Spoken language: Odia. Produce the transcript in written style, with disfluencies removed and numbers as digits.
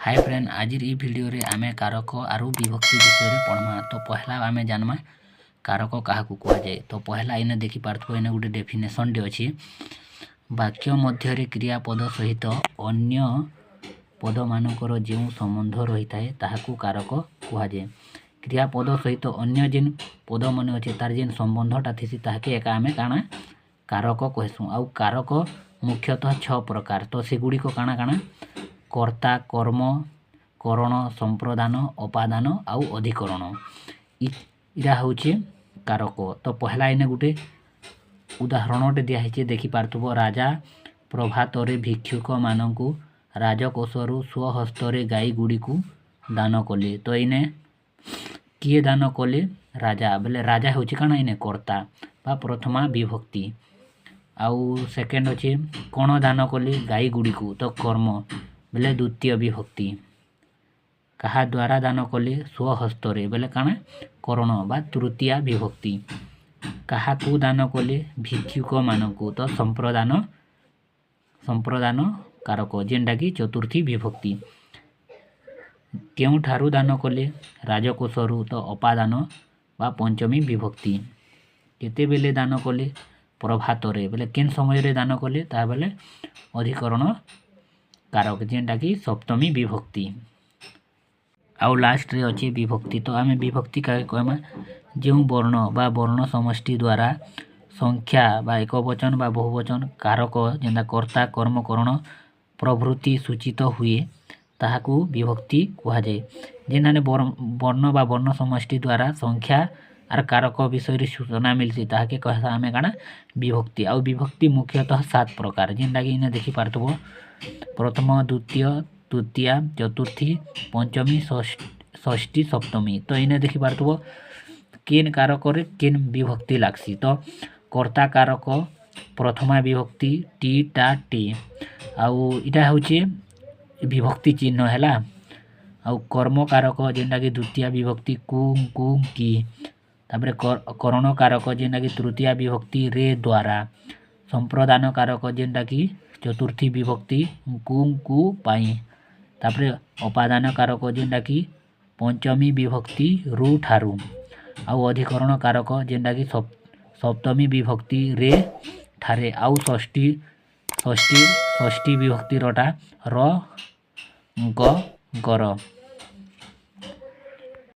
ହାଇ ଫ୍ରେଣ୍ଡ, ଆଜିର ଇ ଭିଡ଼ିଓରେ ଆମେ କାରକ ଆରୁ ବିଭକ୍ତି ବିଷୟରେ ପଢ଼ମା। ତ ପହଲା ଆମେ ଜାନମା କାରକ କାହାକୁ କୁହାଯାଏ। ତ ପହଲା ଏଇନେ ଦେଖିପାରୁଥିବ, ଏଇନେ ଗୋଟେ ଡେଫିନେସନ୍ଟେ ଅଛି। ବାକ୍ୟ ମଧ୍ୟରେ କ୍ରିୟାପଦ ସହିତ ଅନ୍ୟ ପଦମାନଙ୍କର ଯେଉଁ ସମ୍ବନ୍ଧ ରହିଥାଏ, ତାହାକୁ କାରକ କୁହାଯାଏ। କ୍ରିୟାପଦ ସହିତ ଅନ୍ୟ ଯେନ୍ ପଦମାନେ ଅଛେ, ତାର ଯେନ୍ ସମ୍ବନ୍ଧଟା ଥିସି, ତାହାକେ ଏକା ଆମେ କାଣା କାରକ କହେସୁଁ। ଆଉ କାରକ ମୁଖ୍ୟତଃ ଛଅ ପ୍ରକାର। ତ ସେଗୁଡ଼ିକ କାଣା କାଣା? କର୍ତ୍ତା, କର୍ମ, କରଣ, ସମ୍ପ୍ରଦାନ, ଅପାଦାନ ଆଉ ଅଧିକରଣ। ଇରା ହଉଛେ କାରକ। ତ ପହଲା ଏଇନେ ଗୋଟେ ଉଦାହରଣଟେ ଦିଆହେଇছে, ଦେଖିପାରୁଥିବ। ରାଜା ପ୍ରଭାତରେ ଭିକ୍ଷୁକମାନଙ୍କୁ ରାଜକୋଷରୁ ସ୍ୱହସ୍ତରେ ଗାଈ ଗୁଡ଼ିକୁ ଦାନ କଲେ। ତ ଏଇନେ କିଏ ଦାନ କଲେ? ରାଜା। ବେଲେ ରାଜା ହେଉଛି କାଣା ଏଇନେ? କର୍ତ୍ତା ବା ପ୍ରଥମା ବିଭକ୍ତି। ଆଉ ସେକେଣ୍ଡ ଅଛି, କ'ଣ ଦାନ କଲେ? ଗାଈ ଗୁଡ଼ିକୁ। ତ କର୍ମ, ବେଲେ ଦ୍ୱିତୀୟ ବିଭକ୍ତି। କାହା ଦ୍ୱାରା ଦାନ କଲେ? ସ୍ୱହସ୍ତରେ, ବେଲେ କାଣା? କରଣ ବା ତୃତୀୟା ବିଭକ୍ତି। କାହାକୁ ଦାନ କଲେ? ଭିକ୍ଷୁକମାନଙ୍କୁ। ତ ସମ୍ପ୍ରଦାନ, ସମ୍ପ୍ରଦାନ କାରକ, ଯେନ୍ଟାକି ଚତୁର୍ଥୀ ବିଭକ୍ତି। କେଉଁଠାରୁ ଦାନ କଲେ? ରାଜକୋଷରୁ। ତ ଅପାଦାନ ବା ପଞ୍ଚମୀ ବିଭକ୍ତି। କେତେବେଲେ ଦାନ କଲେ? ପ୍ରଭାତରେ। ବେଲେ କେନ୍ ସମୟରେ ଦାନ କଲେ? ତାହା ବେଲେ ଅଧିକରଣ କାରକ, ଯେନ୍ଟାକି ସପ୍ତମୀ ବିଭକ୍ତି। ଆଉ ଲାଷ୍ଟରେ ଅଛି ବିଭକ୍ତି। ତ ଆମେ ବିଭକ୍ତି କାକେ କହେମା? ଯେଉଁ ବର୍ଣ୍ଣ ବା ବର୍ଣ୍ଣ ସମଷ୍ଟି ଦ୍ୱାରା ସଂଖ୍ୟା ବା ଏକବଚନ ବା ବହୁବଚନ କାରକ, ଯେନ୍ତା କର୍ତ୍ତା, କର୍ମ, କରଣ ପ୍ରଭୃତି ସୂଚିତ ହୁଏ, ତାହାକୁ ବିଭକ୍ତି କୁହାଯାଏ। ଯେନ୍ମାନେ ବର୍ଣ୍ଣ ବା ବର୍ଣ୍ଣ ସମଷ୍ଟି ଦ୍ୱାରା ସଂଖ୍ୟା ଆର୍ କାରକ ବିଷୟରେ ସୂଚନା ମିଲ୍ସି, ତାହାକେ କହେସା ଆମେ କାଣା? ବିଭକ୍ତି। ଆଉ ବିଭକ୍ତି ମୁଖ୍ୟତଃ ସାତ ପ୍ରକାର, ଯେନ୍ଟାକି ଇନେ ଦେଖିପାରୁଥିବ: ପ୍ରଥମ, ଦ୍ୱିତୀୟ, ତୃତୀୟା, ଚତୁର୍ଥୀ, ପଞ୍ଚମୀ, ଷଷ୍ଠୀ, ସପ୍ତମୀ। ତ ଇନେ ଦେଖିପାରୁଥିବ କେନ୍ କାରକରେ କେନ୍ ବିଭକ୍ତି ଲାଗ୍ସି। ତ କର୍ତ୍ତା କାରକ ପ୍ରଥମା ବିଭକ୍ତି ଟି, ଟା, ଟି। ଆଉ ଇଟା ହଉଛି ବିଭକ୍ତି ଚିହ୍ନ ହେଲା। ଆଉ କର୍ମ କାରକ, ଯେନ୍ଟାକି ଦ୍ୱିତୀୟା ବିଭକ୍ତି କୁ, ଙ୍କୁ, କି। ତାପରେ କରଣ କାରକ, ଯେନ୍ଟାକି ତୃତୀୟା ବିଭକ୍ତି ରେ, ଦ୍ୱାରା। ସମ୍ପ୍ରଦାନ କାରକ, ଯେନ୍ଟାକି ଚତୁର୍ଥୀ ବିଭକ୍ତି ଙ୍କୁ, ଙ୍କୁ, ପାଇଁ। ତାପରେ ଅପାଦାନ କାରକ, ଯେନ୍ଟାକି ପଞ୍ଚମୀ ବିଭକ୍ତି ରୁ, ଠାରୁ। ଆଉ ଅଧିକରଣ କାରକ, ଯେନ୍ଟାକି ସପ୍ତମୀ ବିଭକ୍ତି ରେ, ଠାରେ। ଆଉ ଷଷ୍ଠୀ ବିଭକ୍ତିରଟା ର, ଙ୍କ, ଙ୍କର।